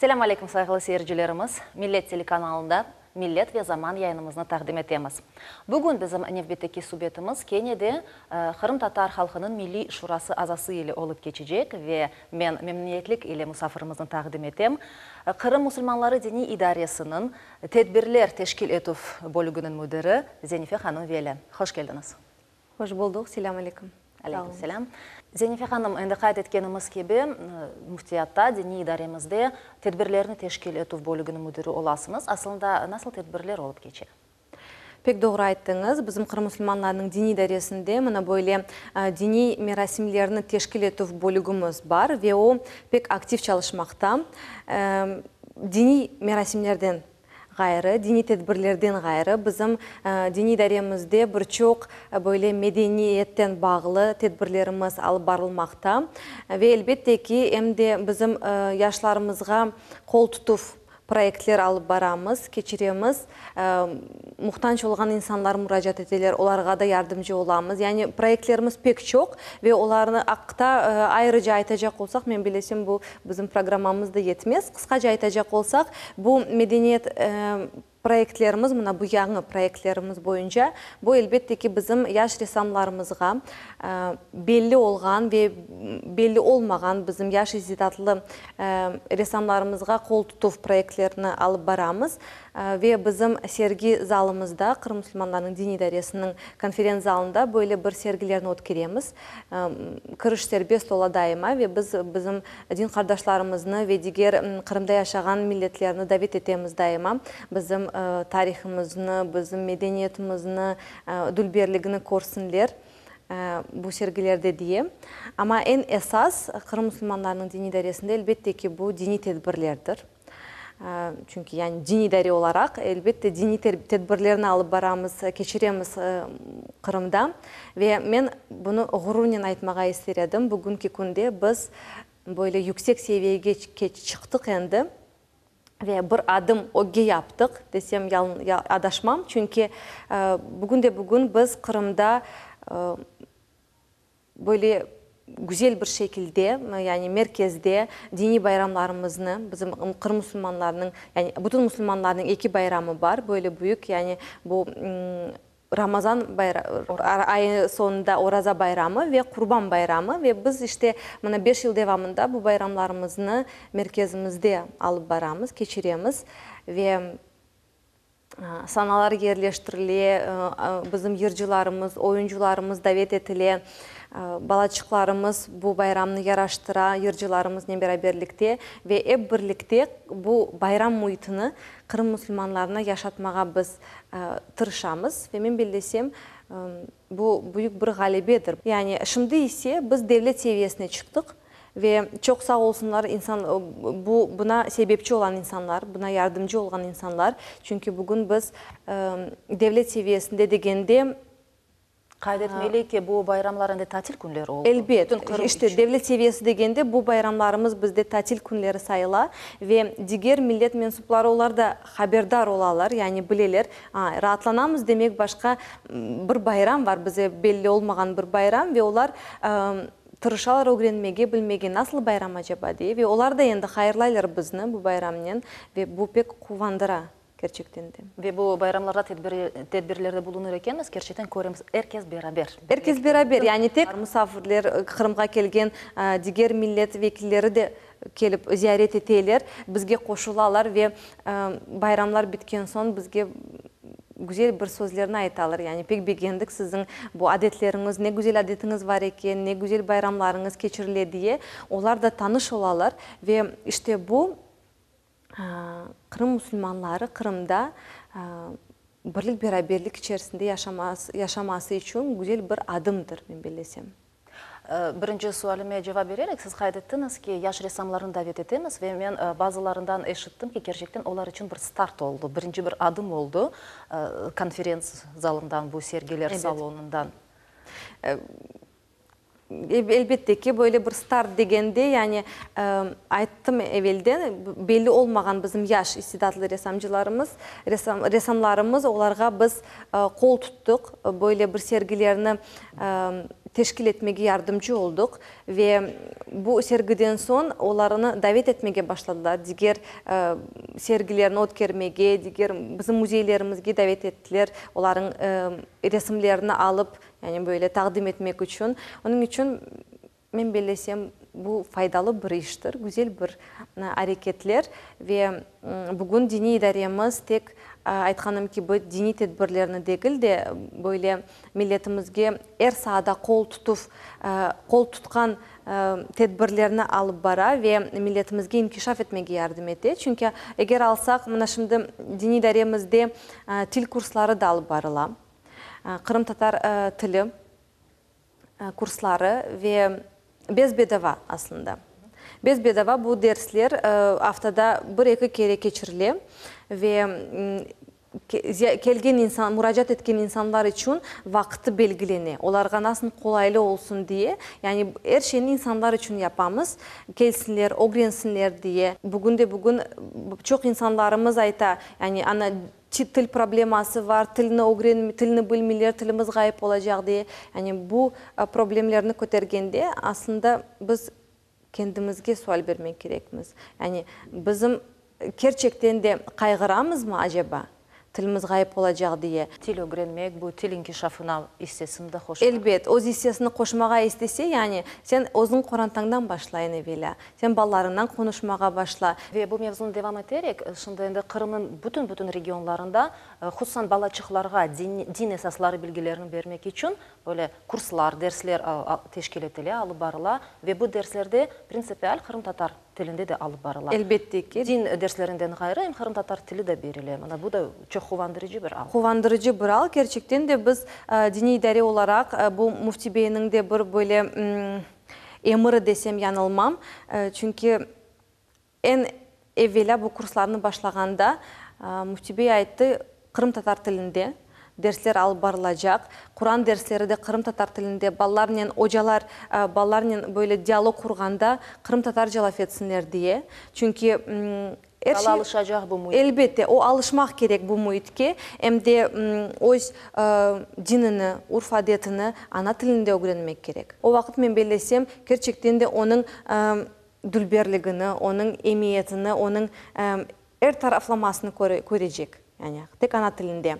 Selâm aleyküm, sayğılı seyircilerimiz! Millet telekanalında Millet ve zaman yayınımıznı taqdim etemiz. Bugün bizim nevbetteki subetimiz kene de Qırımtatar halqınıñ Milliy Şurası azası ile olıp keçecek ve men memnüniyetlik ile musafirimizni taqdim etem, Qırım musulmanları diniy idaresiniñ tedbirler teşkil etüv bölüginiñ müdiri Zenife hanım Veli. Hoş keldiñiz! Hoş bulduq, selâm aleyküm. Aleyküm selâm. Zenife hanım, endi qayd etkenimiz kibi, Müftiyatta, diniy idaremizde tedbirlerni teşkil etüv bölüginiñ müdiri olasıñız. Asılında nasıl tedbirler olıp keçe? Pek doğru ayttıñız. Bizim Qırım musulmanlarınıñ diniy idaresinde mına böyle diniy merasimlerni teşkil etüv bölügimiz bar ve o pek aktiv çalışmaqta. Diniy merasimlerden ğayrı, diniy tedbirlerden ğayrı, bizim diniy idaremizde bir çoq böyle medeniyetten bağlı tedbirlerimiz alıp barılmaqta. Ve elbette ki, em de bizim yaşlarımızğa qol tutuv proyektler alıp baramız, keçiremiz. Muhtac olğan insanlar muracaat eteler, olarğa da yardımcı olamız. Yani proyektlerimiz pek çoq ve olarnı aqta ayrıca aytacaq olsaq, men bilesem, bu bizim programmamız da yetmez. Qısqaca aytacaq olsaq, bu medeniyet proyektlerimiz, mına bu yañı proyektlerimiz boyunca, bu, elbette ki, bizim yaş ressamlarımızğa belli olğan ve belli olmağan bizim yaş istidatlı ressamlarımızğa qol tutuv proyektlerini alıp baramız. Ve bizim sergi zalımızda, Qırım musulmanlarınıñ diniy idaresiniñ konferents zalında böyle bir sergilerni ötkeremiz. Kiriş serbest ola daima ve biz bizim din qardaşlarımıznı ve diger Qırımda yaşağan milletlerni davet etemiz daima bizim tarihimizni, bizim medeniyetimizni, dülberligini körsinler bu sergilerde diye. Amma eñ esas Qırım musulmanlarınıñ diniy idaresinde elbette ki bu diniy tedbirlerdir. Çünki yani diniy idare olaraq, elbette, diniy tedbirlerni alıp baramız, keçiremiz Qırımda. Ve men bunı ğururnen aytmağa ister edim, bugünki künde biz böyle yüksek seviyege çıqtıq endi ve bir adım ögge yaptıq, desem adaşmam. Çünki bugünde-bugün biz Qırımda Böyle güzel bir şekilde, yani merkezde diniy bayramlarımıznı, bizim Qırım musulmanlarınıñ, yani bütün musulmanlarnıñ eki bayramı bar, böyle büyük, yani bu Ramazan ayı soñunda Oraza bayramı ve Qurban bayramı ve biz işte mına beş yıl devamında bu bayramlarımıznı merkezimizde alıp baramız, keçiremiz ve Sanalar yerleştirile, bizim yırcılarımız, oyuncılarımız davet etile, balaçıqlarımız bu bayramnı yaraştıra yırcılarımıznen beraberlikte ve ep birlikte bu bayram müitini Qırım musulmanlarına yaşatmağa biz tırışamız. Ve men bellesem, bu büyük bir ğalebedir. Yani şimdi ise biz devlet seviyesine çıqtıq. Ve çoq sağ olsunlar insan, bu, buna sebepçi olan insanlar, buna yardımcı olğan insanlar. Çünki bugün biz devlet seviyesinde degende. Qayd etmeli ki, bu bayramlar endi tatil künleri oldı. Elbet. Bütün Qırım içün. İşte, devlet seviyesi degende bu bayramlarımız bizde tatil künleri sayıla ve diger millet mensupları olar da haberdar olalar, yani bileler, a, raatlanamız, demek başqa bir bayram var, bize belli olmağan bir bayram ve olar Tırışalar ögrenmege, bilmege, nasıl bayram acaba diye ve olar da endi hayırlaylar bizni bu bayramnen ve bu pek quvandıra kerçekten de. Ve bu bayramlarda tedbirlerde bulunır ekenmiz, kerçekten köremiz, er kes beraber. Er kes beraber, yani tek musafirler, Qırımğa kelgen diger millet vekilleri de kelip ziyaret eteler, bizge qoşulalar ve bayramlar bitken soñ bizge güzel bir sözlerni aytalar, yani pek begendik siziñ bu adetleriñiz, ne güzel adetiñiz var eken, ne güzel bayramlarıñız keçirile diye, olar da tanış olalar ve işte bu Qırım musulmanları Qırımda birlik-beraberlik içerisinde yaşaması içün güzel bir adımdır, men bellesem. Birinci sualime cevap bererek, siz qayd ettiñiz ki, yaş ressamlarnı davet etemiz ve men bazılarından eşittim ki, kerçekten olar içün bir start oldı, birinci bir adım oldı konferents zalından, bu sergiler salonından. Elbette ki, böyle bir start degende, yani ayttım evelden, belli olmağan bizim yaş istidatlı ressamcılarımız, ressamlarımız, olarğa biz qol tuttıq, böyle bir sergilerni. teşkil etmege yardımcı oldıq ve bu sergiden soñ olarnı davet etmege başladılar, diger sergilerni ötkermege, diger bizim müzeylerimizge davet ettiler, olarnıñ resimlerini alıp, yani böyle taqdim etmek içün. Onıñ içün Men bellesem, bu faydalı bir iştir, güzel bir areketler ve bugün diniy idaremiz tek, aytqanım kibi, diniy tedbirlerni degil de, böyle milletimizge er saada qol tutuv, qol tutqan tedbirlerni alıp bara ve milletimizge inkişaf etmege yardım ete. Çünki eger alsaq, mına şimdi diniy idaremizde til kursları da alıp barıla, qırımtatar tili. Kursları ve bes-bedava aslında. Bes-bedava bu dersler aftada bir-eki kere keçirile ve kelgen insan, muracaat etken insanlar içün vaqtı belgilene. Olarğa nasıl qolaylı olsun diye, yani er şeyni insanlar içün yapamız, kelsinler, ögrensinler diye. Bugünde-bugün çoq insanlarımız ayta, yani ana Til probleması var, tilni ögrenmi, tilni bilmeyler, tilimiz ğayıp olacaq diye. Yani bu problemlerni kötergende, aslında biz kendimizge sual bermek kerekmiz. Yani bizim kerçekten de qayğıramızmı aceba, tilimiz ğayıp olacaq diye? Til ögrenmek, bu til inkişafına issesini de qoşmaq. Elbet, öz issesini qoşmağa istese, yani sen özüñ qorantañdan başla eñ evelâ. Sen balalarıñdan qonuşmağa başla. Ve bu mevzunı devam eterek, şimdi endi Qırımnıñ bütün-bütün regionlarında, hususan balaçıqlarğa din esasları bilgilerini bermek içün böyle kurslar, dersler teşkil etile, alıp barıla ve bu derslerde printsipial qırımtatar tilinde de alıp barıla. Elbette ki. Din derslerinden ğayrı em qırımtatar tili de berile. Mına bu da çoq quvandırıcı bir al. Quvandırıcı bir al. Kerçekten de biz diniy idare olaraq bu Müfti beyniñ de bir böyle Emiri desem yañılmam, çünki eñ evelâ bu kurslarnı başlağanda Müfti bey ayttı, qırımtatar tilinde dersler alıp barılacaq, Quran dersleri de qırımtatar tilinde, balalarnen ocalar balalarnen böyle dialog qurğanda qırımtatarca laf etsinler diye, çünki Er şey, Bala alışacaq bu müitke. Elbette, o alışmaq kerek bu müitke, em de öz dinini, urf-adetini ana tilinde ögrenmek kerek. O vaqıt men bellesem, kerçekten de onıñ dülberligini, onıñ emiyetini, onıñ er taraflamasını körecek, yani tek ana tilinde.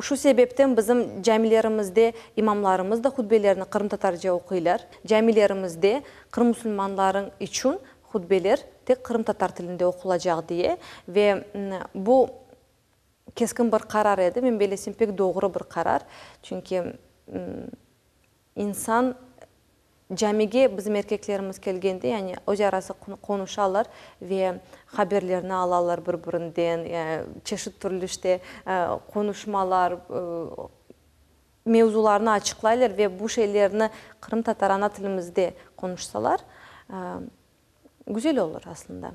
Şu sebepten bizim camilerimizde imamlarımız da hutbelerini qırımtatarca oquylar. Camilerimizde Qırım musulmanlarıñ içün hutbeler tek qırımtatar tilinde oqulacaq diye ve bu keskin bir qarar edi, men bellesem pek doğru bir qarar, çünki insan camige bizim erkeklerimiz kelgende, yani öz arası qonuşalar ve haberlerni alalar bir-birinden, çeşit türlü işte qonuşmalar, mevzularnı açıqlaylar ve bu şeylerni qırımtatar ana tilimizde qonuşsalar, güzel olur aslında.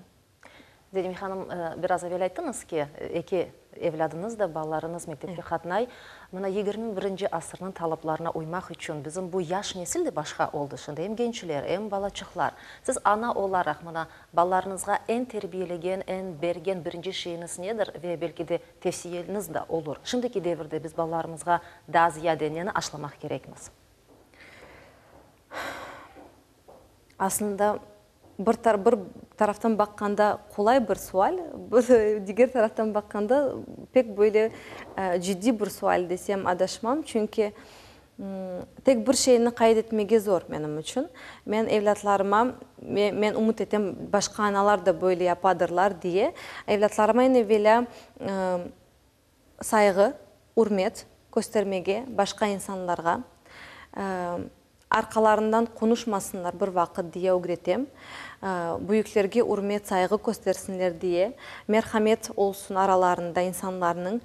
Zenife hanım, biraz evel ayttıñız ki, eki evlâdıñız da, balalarıñız mektepke qatnay. Mına 21-nci asırnıñ talaplarına uymaq içün bizim bu yaş nesil de başqa oldı şimdi, em gençler, em balaçıqlar. Siz ana olaraq mına balalarıñızğa eñ terbiyelegen, eñ bergen birinci şeyiñiz nedir ve belki de Tevsiyeñiz da olur. Şimdiki devirde biz balalarımızğa daa ziyade neni aşlamaq kerekmiz? Aslında, bir bir taraftan baqqanda qolay bir sual, bir diger taraftan baqqanda pek böyle ciddiy bir sual desem adaşmam, çünki Tek bir şeyni qayd etmege zor menim içün. Men evlâtlarıma, ve men ümüt etem, başqa analar da böyle yapadırlar diye, evlâtlarıma eñ evelâ sayğı, ürmet köstermege başqa insanlarğa, arqalarından qonuşmasınlar bir vaqıt diye ögretem. Büyüklerge ürmet, sayğı köstersinler diye, merhamet olsun aralarında insanlarnıñ.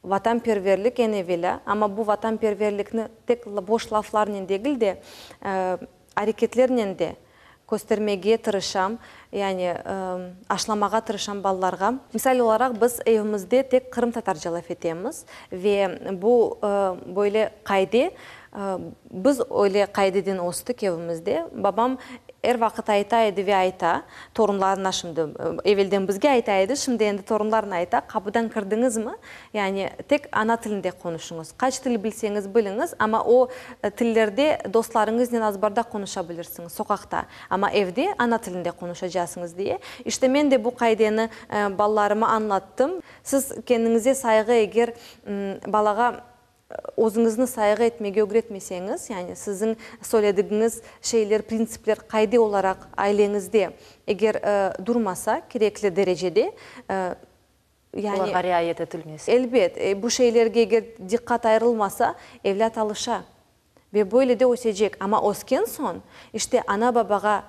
Vatanperverlik eñ evelâ, amma bu vatanperverlikni tek boş laflarnen degil de, areketlernen de köstermege tırışam, yani aşlamağa tırışam balalarğa. Misal olaraq, biz evimizde tek qırımtatarca laf etemiz ve bu böyle qaide, biz öyle qaideden östik evimizde. Babam. Er vaqıt ayta edi ve ayta, torunlarına şimdi, evelden bizge ayta edi, şimdi endi torunlarına ayta, qapıdan kirdiñizmi, yani tek ana tilinde qonuşıñız. Qaç til bilseñiz biliñiz, amma o tillerde dostlarıñıznen azbarda qonuşa bilirsiñiz, soqaqta, amma evde ana tilinde qonuşacasıñız diye. İşte men de bu qaideni balalarıma añlattım. Siz kendiñize sayğı eger balağa Özüñizni sayğı etmege ögretmeseñiz, yani siziñ söyledigiñiz şeyler, printsipler qaide olaraq aileñizde eger durmasa kerekli derecede, yani. Olarğa riayet etilmese. Elbet, bu şeylerge eger diqqat ayırılmasa, evlât alışa ve böyle de ösecek. Amma ösken soñ, işte, ana-babağa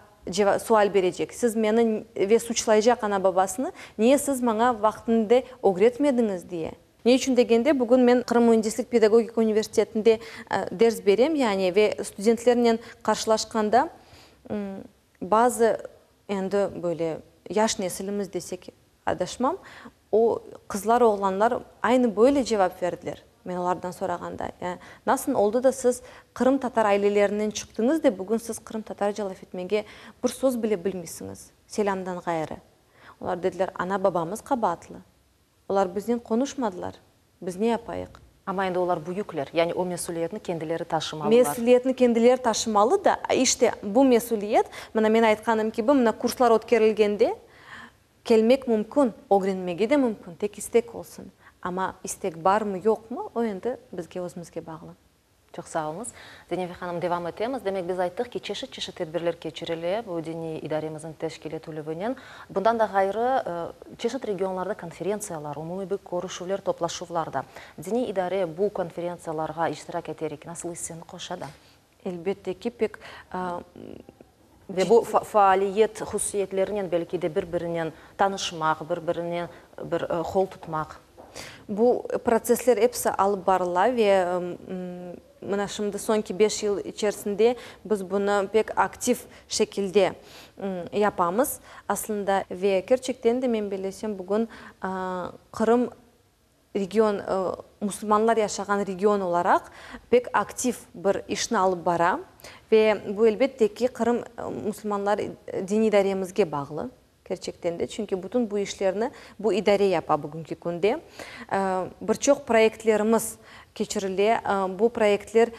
sual berecek, siz meni ve suçlaycaq ana-babasını, niye siz maña vaqtında ögretmediñiz diye. Ne içün degende, bugün men Qırım müendislik pedagogika universitetinde ders berem, yani ve studentlernen qarşılaşqanda, bazı endi böyle yaş nesilimiz desek adaşmam, o qızlar, oğlanlar aynı böyle cevap verdiler, men olardan sorağanda, ya nasıl oldı da siz qırımtatar ailelerinden çıqtıñız de bugün siz qırımtatarca laf etmege bir söz bile bilmeysiñiz, selâmdan ğayrı. Olar dediler, ana-babamız qabaatlı. Olar biznen qonuşmadılar, biz ne yapayıq? Amma endi olar büyükler, yani o mesüliyetni kendileri taşımalılar. Mesüliyetni kendileri taşımalı da, işte, bu mesüliyet, mına men aytqanım kibi, mına kurslar ötkerilgende kelmek mümkün, ögrenmege de mümkün, tek istek olsun. Amma istek barmı, yoqmı, o endi bizge özümizge bağlı. Çoq sağ oluñız. Zenefe hanım, devam etemiz. Demek, biz ayttıq ki, çeşit-çeşit tedbirler keçirile bu diniy idaremizniñ teşkil etilüvinen. Bundan da ğayrı, çeşit regionlarda konferentsiyalar, umumiy bir körüşüvler, toplaşuvlar da. Diniy idare bu konferentsiyalarğa iştirak eterek nasıl isseni qoşa da? Elbette ki, pek Ve bu faaliyet hususiyetlerinen belki de bir-birinen tanışmaq, bir-birine bir qol tutmaq. Bu protsessler episi alıp barıla ve mına şimdi soñki beş yıl içerisinde biz bunı pek aktiv şekilde yapamız aslında. Ve kerçekten de men bellesem bugün Qırım region, musulmanlar yaşağan region olaraq pek aktiv bir işni alıp bara ve bu, elbette ki, Qırım musulmanlar diniy idaremizge bağlı, kerçekten de, çünki bütün bu işlerni bu idare yapa bugünki künde. Bir çoq proyektlerimiz keçirile, bu proyektler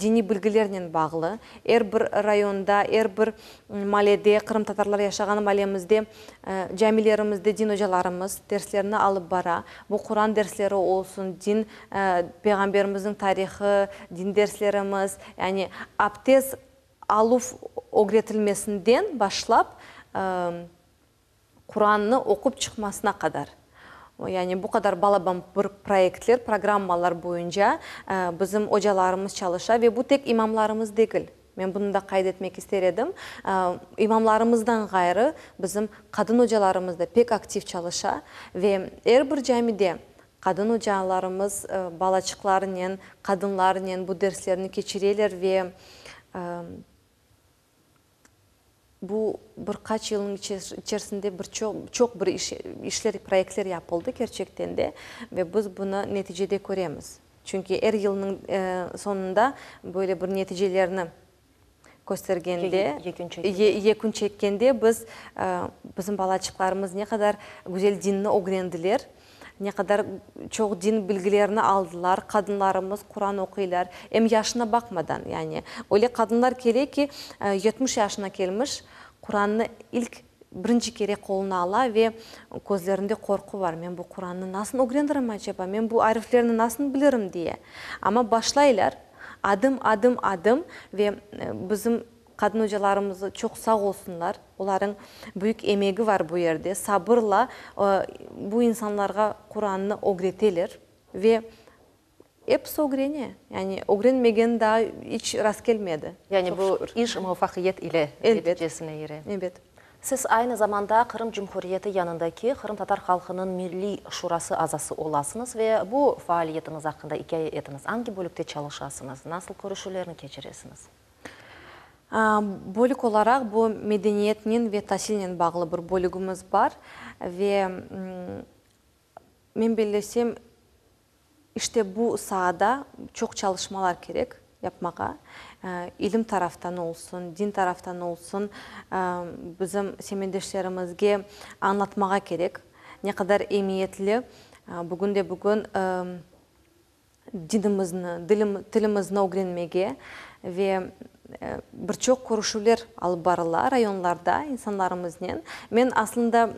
diniy bilgilernen bağlı. Er bir rayonda, er bir Malede, qırımtatarlar yaşağan malemizde, camilerimizde din ocalarımız derslerni alıp bara. Bu Quran dersleri olsun, din, Peyğamberimizniñ tarihı, din derslerimiz, yani abdes aluv ögretilmesinden başlap, Qurannı oqup çıqmasına qadar. Yani bu qadar balaban bir proyektler, programmalar boyunca bizim ocalarımız çalışa ve bu tek imamlarımız degil. Men bunı da qayd etmek ister edim. İmamlarımızdan ğayrı bizim qadın ocalarımız da pek aktiv çalışa ve er bir camide qadın ocalarımız balaçıqlarnen, qadınlarnen bu derslerni keçireler ve Bu bir qaç yılnıñ içerisinde bir çoq, çoq bir iş, işler, proyektler yapıldı kerçekten de ve biz bunı neticede köremiz. Çünki er yılnıñ soñunda böyle bir neticelerni köstergende, yekün çekkende biz, bizim balaçıqlarımız ne qadar güzel dinni ögrendiler, Ne qadar çoq din bilgilerini aldılar, qadınlarımız Quran oquylar, em yaşına baqmadan, yani öyle qadınlar kele ki, 70 yaşına kelmiş, Qurannı ilk, birinci kere qoluna ala ve közlerinde qorqu bar, men bu Qurannı nasıl ögrenirim aceba, men bu ariflerni nasıl bilirim diye. Amma başlaylar, adım, adım, adım ve bizim Qadın ocalarımız çoq sağ olsunlar, olarıñ büyük emegi var bu yerde, sabırla bu insanlarğa Qurannı ögreteler ve episi ögrene, yani ögrenmegen daa iç rastkelmedi. Yani bu iş muvafaqiyet ile neticesine ire. Elbet. Siz aynı zamanda Qırım Cumhuriyeti yanındaki Qırımtatar halqınıñ Milliy Şurası azası olasıñız ve bu faaliyetiñiz aqqında ikâye etiñiz. Angi bölükte çalışasıñız, nasıl körüşüvlerni keçiresiñiz? Bölük olaraq bu medeniyetnen ve tasilnen bağlı bir bölügimiz bar ve men bellesem, işte bu saada çoq çalışmalar kerek. yapmağa. İlim taraftan olsun, din taraftan olsun, bizim semetdeşlerimizge añlatmağa kerek, ne qadar emiyetli bugünde-bugün dinimizni, tilimizni ögrenmege ve bir çoq körüşüvler alıp barıla rayonlarda insanlarımıznen. Men aslında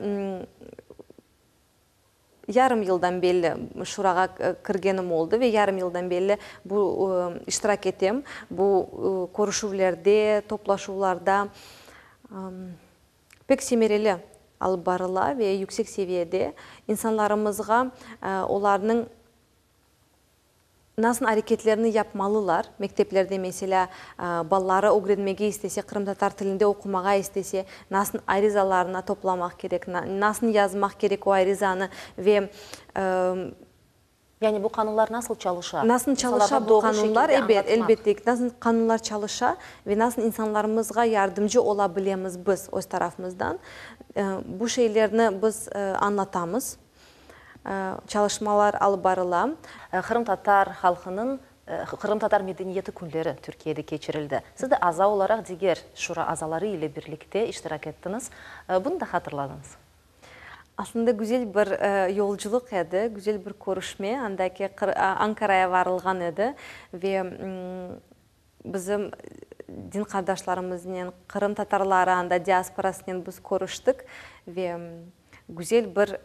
yarım yıldan belli şurağa kirgenim oldı ve yarım yıldan belli bu iştirak etem bu körüşüvlerde, toplaşuvlarda. Pek semereli alıp barıla ve yüksek seviyede insanlarımızğa olarnıñ Nasıl areketlerni yapmalılar? Mekteplerde, meselâ, balaları ögrenmege istese, qırımtatar tilinde oqumağa istese, nasıl arizalarını toplamaq kerek, nasıl yazmaq kerek o arizanı ve. Yani bu qanunlar nasıl çalışa? Nasıl çalışa bu qanunlar, ebet, elbette, nasıl qanunlar çalışa ve nasıl insanlarımızğa yardımcı ola bilemiz biz öz tarafımızdan, bu şeylerni biz añlatamız. Çalışmalar alıp barıla. Qırımtatar halqınıñ Qırımtatar medeniyeti künleri Türkiyede keçirildi. Siz de aza olaraq diger şura azaları ile birlikte iştirak ettiñiz. Bunı da hatırladıñız. Aslında güzel bir yolculıq edi, güzel bir körüşme. Andaki Ankaraya varılğan edi ve bizim din qardaşlarımıznen, qırımtatarları anda diasporasınen biz körüştik ve güzel bir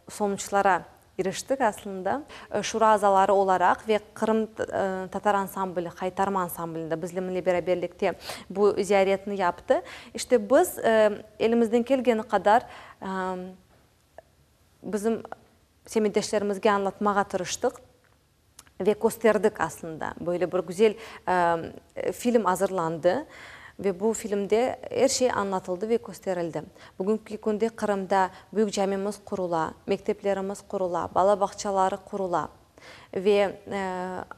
sonuçlara iriştik aslında. Şura azaları olaraq ve Qırım tatar ansambli, Haytarma ansamblinde bizlemle beraberlikte bu ziyaretni yaptı. İşte biz elimizden kelgeni qadar bizim semetdeşlerimizge añlatmağa tırıştıq. Ve kösterdik aslında. Böyle bir güzel film azırlandı ve bu filmde er şey añlatıldı ve kösterildi. Bugünki künde Qırımda büyük camimiz qurula, mekteplerimiz qurula, bala bağçaları qurula. Ve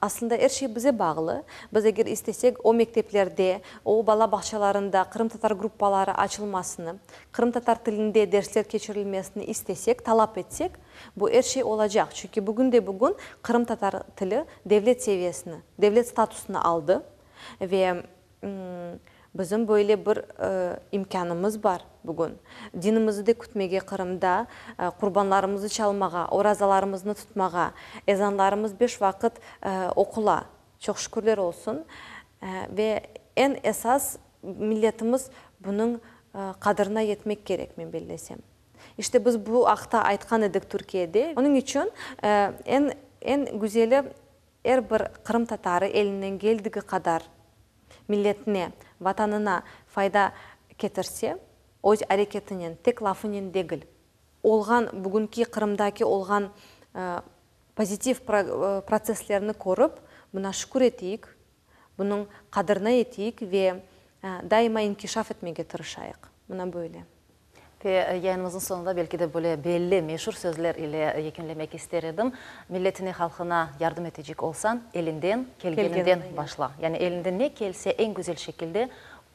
aslında er şey bize bağlı. Biz eger istesek, o mekteplerde, o bala bağçalarında qırımtatar gruppaları açılmasını, qırımtatar tilinde dersler keçirilmesini istesek, talap etsek, Bu er şey olacaq, çünki bugünde-bugün qırımtatar tili devlet seviyesini, devlet statusını aldı ve bizim böyle bir imkânımız bar bugün. Dinimizi de kütmege Qırımda, qurbanlarımızı çalmağa, orazalarımıznı tutmağa, ezanlarımız beş vaqıt oqula, çoq şükürler olsun. Ve eñ esas milletimiz bunıñ qadrına yetmek kerek, men bellesem. İşte biz bu aqta aytqan edik Türkiyede. Onıñ içün eñ eñ güzeli er bir qırımtatarı elinden keldigi qadar milletine, vatanına fayda ketirse, öz areketinen, tek lafınen degil, olğan bugünki Qırımdaki olğan pozitiv protsesslerni körip, buna şükür eteyik, Bunıñ qadrına yeteyik ve daima inkişaf etmege tırışayıq. Mına böyle. Ve yayınımıznıñ soñunda belki de böyle belli, meşur sözler ile yekünlemek ister edim, Milletine, halqına yardım etecek olsañ, elinden kelgeninden başla. Yani elinden ne kelse, eñ güzel şekilde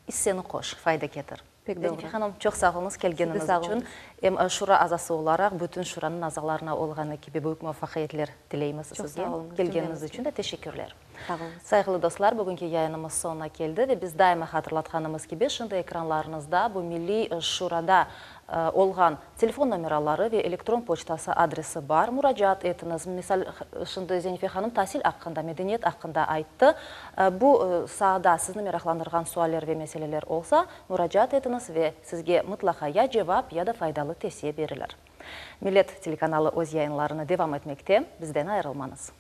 isseni qoş, fayda ketir. Pek doğru. Zenife hanım, çoq sağ oluñız kelgeniñiz içün. Em Şura azası olaraq bütün Şuranıñ azalarına olğanı kibi büyük muvafaqiyetler tileymiz sizge. Çoq sağ oluñız. Kelgeniñiz içün de teşekkürler. Sağ oluñız. Sayğılı dostlar, bugünki yayınımız soñuna keldi ve biz daima hatırlatqanımız kibi, şimdi ekranlarıñızda bu Milliy Şurada olğan telefon nomeraları ve elektron poçtası adresi bar. Muracaat etiñiz. Misal, şimdi Zenife hanım tasil aqqında, medeniyet aqqında ayttı. Bu saada sizni meraqlandırğan sualler ve meseleler olsa, muracaat etiñiz ve sizge mıtlaqa ya cevap, ya da faydalı tevsiye berilir. Millet telekanalı öz yayınlarını devam etmekte. Bizden ayırılmañız.